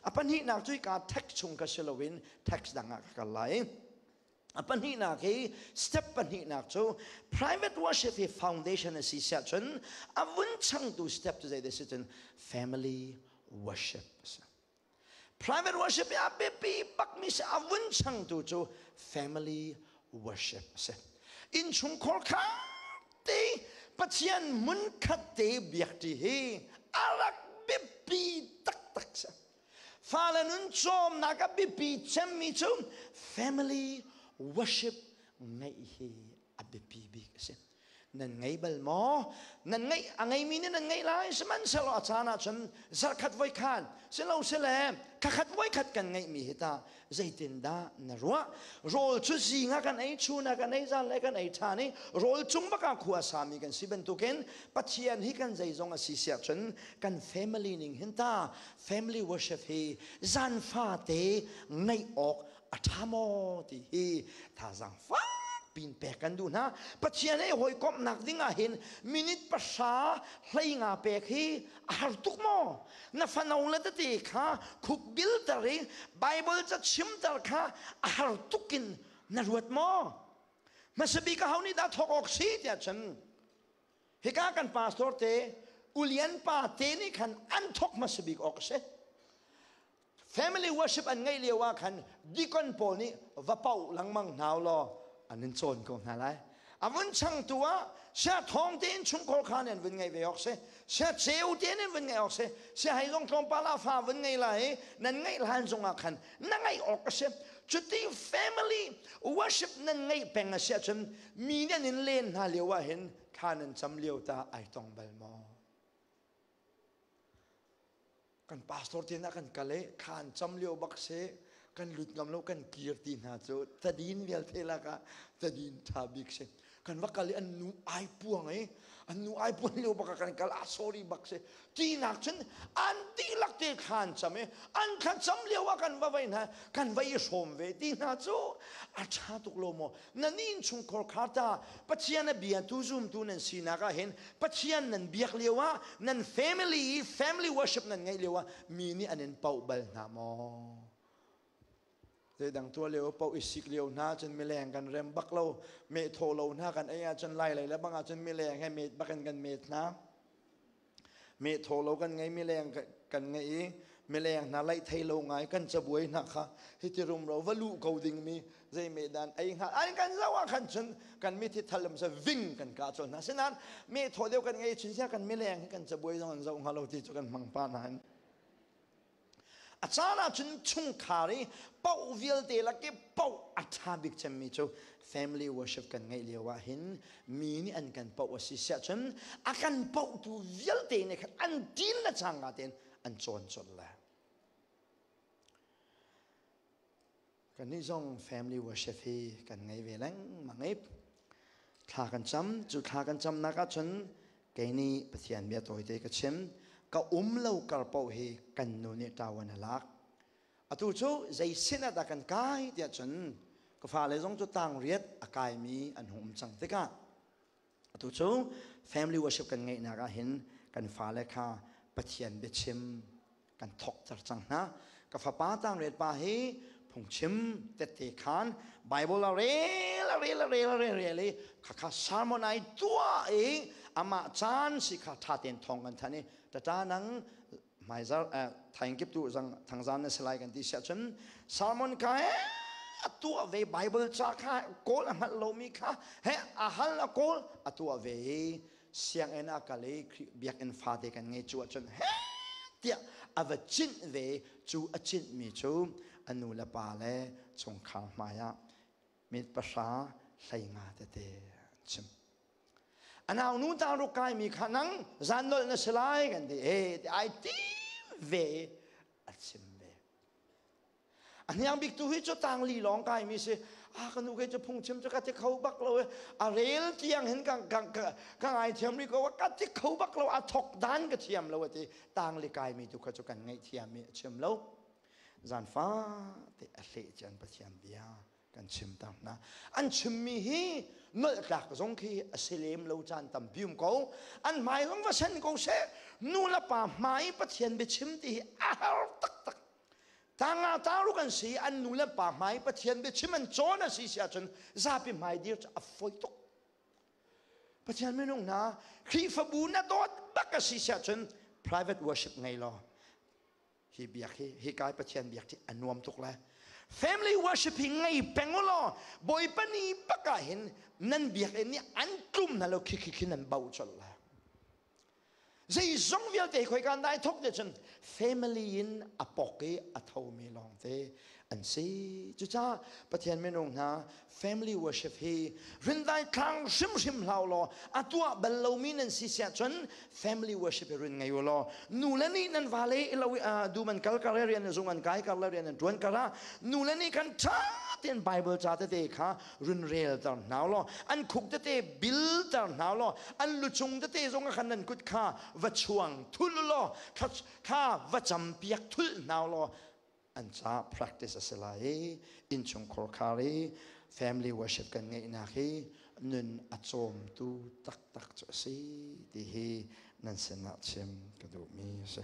A pahnihnak cu hika text chung ka si loin text dang ah ka kal lai. A pahnihnak hi step pahnihnak cu private worship hi foundation a si siah cun a vun changtu step cu zei si cun family worship a si. Private worship hi a biapi bakmi si a vun changtu cu family worship a si. Innchungkhar kha te Pathian hmunkhat te biakṭi hi a rak biapi taktak si. Fale nun cawmnak a biapi cemmi cu family worship ngeih hi a biapi bik a si. Nan ngei bal maw? Nan ngeih a ngeimi nih nan ngeih lai sihmanhsehlaw a caan ahcun zarhkhat voikhat silo sile thakhat voikhat kan ngeihmi hi tah zeitindah na ruah? Rawl cu zing ah kan ei, chun ah kan ei, zanlei kan ei ṭhan i rawl cung bak ah khua sami kan si bantukin Pathian hi kan zeizong a si siah cun kan family ning hin ta family worship hi zan fate ngeih awk a ṭha maw ti hi thazaang fak pin pek kan duh hna. Pathian he hawikomhnak ding ah hin minute 10 hlei nga pek hi a har tuk maw? Na fano le tete kha khuk bilter i Bible ca chimter kha a har tuk in na ruat maw? Hmasabik aho nih dah thawk awk si tiah cun hika kan pastor te ulian pa te nih khan an thawk hmasabik awk a si. Family worship an ngeih lio ah khan deacon pawl nih va pauh lengmang hna law an in cawn ko hna lai. A vun changtu ah sia thawng tein chungkhar kha an vun ngeih ve awk si. Sia ceu tein an vun ngeih awk si. Sia hei zong tlawmpal ah fa vun ngei lai i nan ngeih hlan zong ah khan na ngeih awk a si. Cuti family worship nan ngeih peng a si ahcun mi nih an in len hna lio ah hin thla nan cam lio ta ai tong bal maw? Kan pastor te na kan kal i khan cam lio bak si, kan lut ngam lo, kan kir ti hna cu tadin vialte lakah tadin tha bik si. Kan va kal i an nu ai puang i an nu ai puan lio bak ah kan kal ah, sorry bak si tinak cun an dihlak te khan cam i an khan cam lio ah kan va vai hna, kan va i hrawm ve ti hna cu a tha tuk lo maw? Nan innchungkhar kha ta Pathian a biatu zumtu nan sinak ah hin Pathian nan biak lio ah, nan family family worship nan ngeih lio ah mi nih an in pauh bal hna maw? Zeidang tuah lio pauh i sik lio hna cun mileng kan rem bak lo, meh thaw lo hna kan ei ahcun lai lei le bang ahcun mileng he met bak in kan met hna. Meh thaw lo kan ngei, mileng kan ngei i mileng hna laih thei lo ngai kan cabuai hna kha hiti rumro va luh ko dingmi zei meh dan ei hnga an kan zoh ah khan cun kan mithi thalam sa ving kan kah colh hna. Sinain meh thaw deuh kan ngei chin sia kan mileng hi kan cabuai zong an zoh hnga lo ti cu kan hmang pa nain a caan ah cun chungkhar i paoh vialte lak i paoh a ṭha bik cemmi cu family worship kan ngeih lio ah hin mi nih an kan paoh a si siah cun a kan paohtu vialte nih khan an ṭin le cangka tein an cawn colh le kannih zong family worship hi kan ngei ve lengmang i thla kan cam. Cu thla kan camnak ah cun kei nih Pathian bia tawite ka chim. Ka um lo kar paoh hi kan nu nih ṭawan a lak. Atu cu zei sin ah dah kan kai tiah cun ka fale zong cu tang riat a kaimi an hung um cang tikah atu cu family worship kan ngeihnak ah hin kan fale kha Pathian biachim kan thawkter cang hna. Ka fapa tangriat pa hi phungchim tette khan Bible a rel a rel a rel a rel rel i khakha sermon ai tuah i amah caan si kha tha tein thawng kan than i tata nang hmaizar thaing kip tu zang thangzan na silai kan ti siah cun sermon ka a tuah ve. Bible ca kha kawl a hngalh lomi kha he a hal a kawl a tuah ve i sianginn a kal i biakinn fate kan ngei cu ahcun he tiah a va cinh ve. Cu a cinhmi cu a nu le pa le chungkhar hmai ah mit 10 hlei nga tete an chim. A nau nu tang ruk kaimi kha nang zan nolh na si lai kan ti e ti ai tim ve, a chim ve. A hniang bik tu hi cu tang li lawng kaimi si. A ka nu ke cu phungchim cu ka ti kho bak lo. A rel tiang hin ka ka ka ka ngai thiam ri ko, ka ti kho bak lo, a thok dan ka thiam lo ati. Tang li kaimi tu kha cu kan ngaih thiam i a chim lo. Zan fa te a hleh cian Pathian bia kan chim ta hna. An chimmi hi nolh tlak zong khi a si lem lo caan tampi um ko. An hmai zong va sen ko seh, nu le pa hmai Pathian biachim ti hi a har taktak. Tanga taruk an si, an nu le pa hmai Pathian biachim an cawn a si si ahcun zapi hmai dir cu a fawi tuk. Pathian minung hna, Khrihfabu na dawt bak a si si ahcun private worship ngei law hi biak hi hi kai Pathian biak hi a nuam tuk lai. Family worship hi ngei peng u law Bawipa ni bak ah hin nan biakinn nih an tlum hna lo khi khi khi nan bauh colh lai. Zeizong vialte khoi kan dai thok te cun family in a pok i a thomi lawngte an si. Cucaah Pathian minung hna, family worship hi rindai thlang hrimhrim hlau law, a tuah bal lomi nan si siah cun family worship hi rin ngei u law, nu le nih nan vale ilo du man kal kar rian zung an kai kar le rian an tuan kar ah nu le nih kan tha tein Bible ca tete kha run rel ter hna law, an khuk tete bil ter hna law, an lucung tete zong ah khan nan kut kha va chuang thul law, kha va campiak thul hna law, an ca practice a si lai i innchungkhar khar i family worship kan ngeihnak hi nun a cawmtu taktak cu a si ti hi nan sinah chim ka duhmi a si.